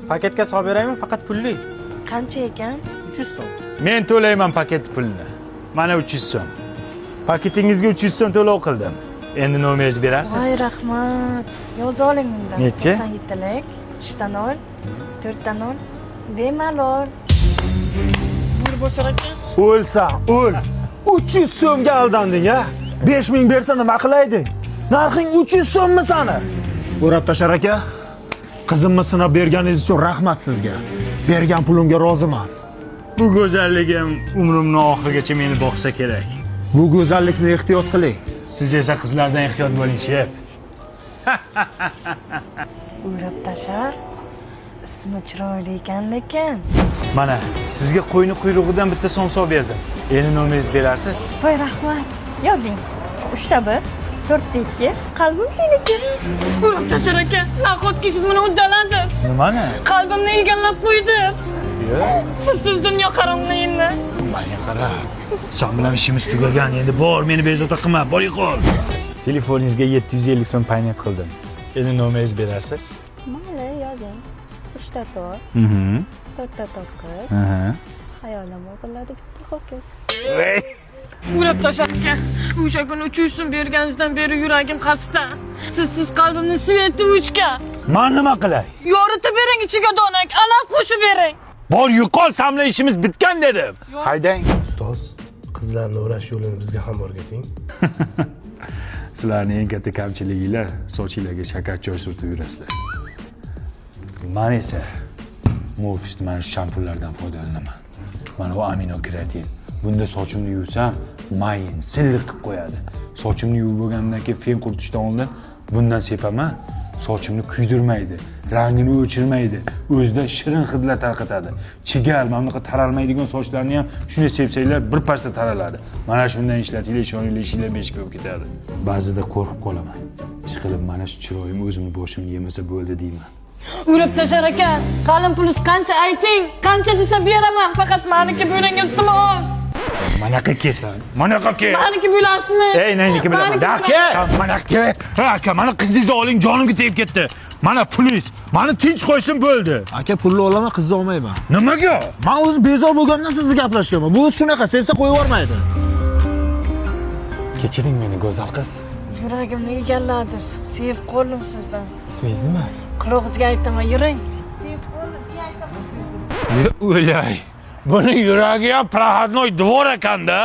Paketga solib beraymi, faqat pulli. Qancha ekan? 300 so'm. Men to'layman paket pulini. Mana 300 so'm. Paketingizga 300 so'm to'lov qildim. Endi nomeringizni berasiz? Voy rahmat. Yozib oling undan. Necha? 97lik, 3 0, 4 0. Bemalol. Bo'l bo'sar aka. O'lsa, o'l. 300 so'mga aldanding, a? 5000 bersa nima qilayding? Narxing 300 so'mmi sani? O'rab tashar aka, qizimni sinab berganingiz uchun rahmat sizga. Bergan pulimga roziman. Bu go'zalligim umrimning oxirigacha meni boqsa kerak. Bu go'zallikni ehtiyot qiling. Siz esa qizlardan ehtiyot bo'ling, shef. O'rab tashar. Ismi chiroyli ekan lekin. Mana sizga qo'yni quyrug'idan bitta somsa berdim. Endi nomeringizni berasiz? Voy rahmat. Yozing. 3 ta 1, 4 ta 2, qalbim seniki. O'rab tashar aka, nahotki siz meni uddaladingiz? Nimani? Qalbimni egallab qo'ydingiz. Yo'q. Sizsiz dunyo qorong'i endi. Menga qara. Sen bilan ishimiz tugagan. Endi bor, meni bezovta qilma. Bor yo'qol. Telefoningizga 750 so'm paynet qildim. Endi nomeringizni berasiz? Mayli, yozing. 3 ta 4, 4 ta 9. Xayolim o'g'irladi bitta ho'kiz. O'rab tashar aka, o'sha kuni 300 so'm berganingizdan beri yuragim xasta. Sizsiz qalbimni sveti o'chgan. Men nima qilay? Yoritib bering ichiga donak, alaf qo'shib bering. Bor yo'qol, sen bilan ishimiz bitgan dedim. Haydang. Ustoz, qizlarni o'rash yo'lini bizga ham o'rgating. Sizlarning eng katta kamchiliginglar sochinglarga shakar choy surtib yurasizlar. Men esa Morfist mana shu shampunlardan foydalanaman. Mana bu amino keratin. Bunda sochimni yuvsam, mayin, silliq qilib qo'yadi. Sochimni yuvib bo'lgandan keyin fen quritishdan oldin bundan sepaman. Sochimni kuydirmaydi, rangini o'chirmaydi, o'zida shirin hidlar tarqatadi. Chigal, mana bunaqa taralmaydigan sochlarni ham shuni sepsanglar bir pasda taraladi. Mana shundan ishlatinglar, ishoninglar, ishinglar 5 bo'lib ketadi. Ba'zida qo'rqib qolaman. Ish qilib mana shu chiroyim o'zimni boshimni yemasa bo'ldi deyman. O'rab tashar aka, qalin pulisi qancha ayting, qancha desa beraman, faqat maniki bo'ling iltimos. Manaqa kelsan, manaqa kel. Maniki bo'lasizmi? Ey, neniki bilaman. Aka, mana kel. Ha, aka, mana qizingizni oling, jonimga tegib ketdi. Mana pulingiz, mani tinch qo'ysin bo'ldi. Aka, pulni olaman, qizni olmayman. Nimaga? Men o'zi bezor bo'lganimdan sizni gaplashganman. Bu shunaqa, sevsa qo'yib yubormaydi. Kechiring meni, go'zal qiz. Yuragimni egalladingiz. Sevib qoldim sizdan. Ismingiz nima? Qulog'ingizga aytaman, yuring. Sevib qoldim, keyin aytaman. O'lay. Buni yuragi ham проходной двор ekanda.